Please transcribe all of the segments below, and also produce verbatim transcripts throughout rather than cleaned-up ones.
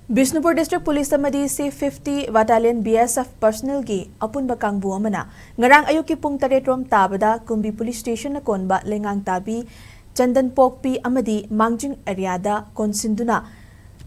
Bishnupur District Police ꯑꯃꯗꯤ C fifty Battalion B S F personnelꯒꯤ ꯑꯄꯨꯟꯕ ꯀꯥꯡꯕꯨ ꯑꯃꯅ ꯉꯔꯥꯡ ꯑꯌꯨꯛꯀꯤ ꯄꯨꯡ ꯇꯔꯦꯠ ꯔꯣꯝ ꯇꯥꯕꯗ ꯀꯨꯝꯕꯤ Police Stationꯅ ꯀꯣꯟꯕ ꯂꯩꯉꯥꯡ ꯇꯥꯕꯤ ꯆꯟꯗꯟ ꯄꯣꯛꯄꯤ ꯑꯃꯗꯤ ꯃꯥꯡꯖꯤꯡ areaꯗ ꯀꯣꯟꯁꯤꯟꯗꯨꯅ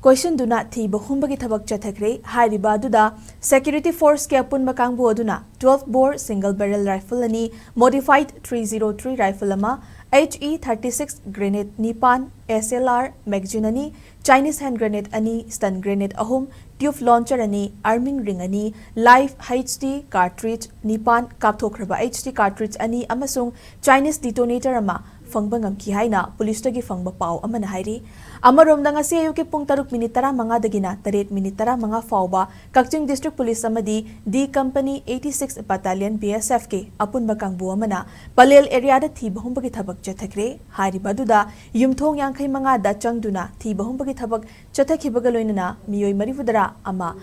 ꯀꯣꯏꯁꯤꯟꯗꯨꯅ ꯊꯤꯕ ꯍꯨꯝꯕꯒꯤ ꯊꯕꯛ ꯆꯠꯊꯈ꯭ꯔꯦ꯫ ꯍꯥꯏꯔꯤꯕ ꯑꯗꯨꯗ security forceꯀꯤ ꯑꯄꯨꯟꯕ ꯀꯥꯡꯕꯨ ꯑꯗꯨꯅ twelve bore single barrel rifle ꯑꯅꯤ, modified three zero three rifle ꯑꯃ, HE thirty six grenade ꯅꯤꯄꯥꯟ, SLR magazine ꯑꯅꯤ, Chinese hand grenade ꯑꯅꯤ, stun grenade ꯑꯍꯨꯝ, tube launcher ꯑꯅꯤ, arming ring ꯑꯅꯤ, live HD cartridge ꯅꯤꯄꯥꯟ, ꯀꯥꯞꯊꯣꯛꯈ꯭ꯔꯕ HD cartridge ꯑꯅꯤ ꯑꯃꯁꯨꯡ Chinese detonator ꯑꯃ ꯐꯪꯕ ꯉꯝꯈꯤ ꯍꯥꯏꯅ ꯄꯨꯂꯤꯁꯇꯒꯤ ꯐꯪꯕ ꯄꯥꯎ ꯑꯃꯅ ꯍꯥꯏꯔꯤ꯫ ꯑꯃꯔꯣꯝꯗ, ꯉꯁꯤ ꯑꯌꯨꯛꯀꯤ ꯄꯨꯡ ꯇꯔꯨꯛ ꯃꯤꯅꯤꯠ ꯇꯔꯥꯃꯉꯥꯗꯒꯤꯅ ꯇꯔꯦꯠ ꯃꯤꯅꯤꯠ ꯇꯔꯥꯃꯉꯥ ꯐꯥꯎꯕ ꯀꯛꯆꯤꯡ District Police ꯑꯃꯗꯤ D Company eighty six Battalion B S Fꯀꯤ ꯑꯄꯨꯟꯕ ꯀꯥꯡꯕꯨ ꯑꯃꯅ ꯄꯂꯦꯜ areaꯗ ꯊꯤꯕ ꯍꯨꯝꯕꯒꯤ ꯊꯕꯛ ꯆꯠꯊꯈ꯭ꯔꯦ꯫ ꯍꯥꯏꯔꯤꯕ ꯑꯗꯨꯗ ꯌꯨꯝꯊꯣꯡ ꯌꯥꯡꯈꯩ ꯃꯉꯥꯗ ꯆꯪꯗꯨꯅ ꯊꯤꯕ ꯍꯨꯝꯕꯒꯤ ꯊꯕꯛ ꯆꯠꯊꯈꯤꯕꯒ ꯂꯣꯏꯅꯅ ꯃꯤꯑꯣꯏ ꯃꯔꯤꯐꯨꯇꯔꯥ ꯑꯃ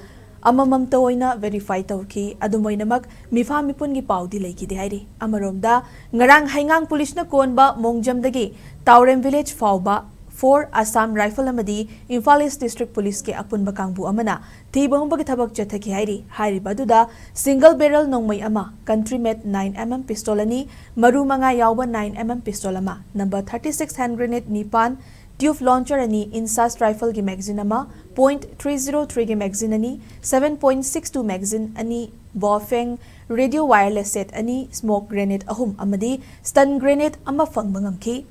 ꯑꯃꯃꯝꯇ ꯑꯣꯏꯅ verify ꯇꯧꯈꯤ꯫ ꯑꯗꯨꯝ ꯑꯣꯏꯅꯃꯛ, ꯃꯤꯐꯥ ꯃꯤꯄꯨꯟꯒꯤ ꯄꯥꯎꯗꯤ ꯂꯩꯈꯤꯗꯦ ꯍꯥꯏꯔꯤ꯫ ꯑꯃꯔꯣꯝꯗ, ꯉꯔꯥꯡ ꯍꯩꯉꯥꯡ ꯄꯨꯂꯤꯁꯅ ꯀꯣꯟꯕ ꯃꯣꯡꯖꯝꯗꯒꯤ ꯇꯥꯎꯔꯦꯝ village ꯐꯥꯎꯕ four Assam rifle ꯑꯃꯗꯤ ꯏꯝꯐꯥꯜ East District Policeꯀꯤ ꯑꯄꯨꯟꯕ ꯀꯥꯡꯕꯨ ꯑꯃꯅ ꯊꯤꯕ ꯍꯨꯝꯕꯒꯤ ꯊꯕꯛ ꯆꯠꯊꯈꯤ ꯍꯥꯏꯔꯤ꯫ ꯍꯥꯏꯔꯤꯕ ꯑꯗꯨꯗ single barrel ꯅꯣꯡꯃꯩ ꯑꯃ, country made nine MM pistol ꯑꯅꯤ, ꯃꯔꯨ ꯃꯉꯥ ꯌꯥꯎꯕ nine MM pistol ꯑꯃ, number thirty six hand grenade ꯅꯤꯄꯥꯟ, tube launcher ꯑꯅꯤ, INSAS rifleꯒꯤ magazine ꯑꯃ, point three zero threeꯒꯤ magazine ꯑꯅꯤ, seven point six two magazine ꯑꯅꯤ, Baofeng radio wireless set ꯑꯅꯤ, smoke grenade ꯑꯍꯨꯝ ꯑꯃꯗꯤ stun grenade ꯑꯃ ꯐꯪꯕ ꯉꯝꯈꯤ꯫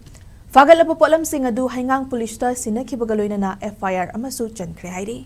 ꯐꯥꯒꯠꯂꯕ ꯄꯣꯠꯂꯝꯁꯤꯡ ꯑꯗꯨ ꯍꯩꯉꯥꯡ ꯄꯨꯂꯤꯁꯇ ꯁꯤꯟꯅꯈꯤꯕꯒ ꯂꯣꯏꯅꯅ FIR ꯑꯃꯁꯨ ꯆꯟꯈ꯭ꯔꯦ ꯍꯥꯏꯔꯤ꯫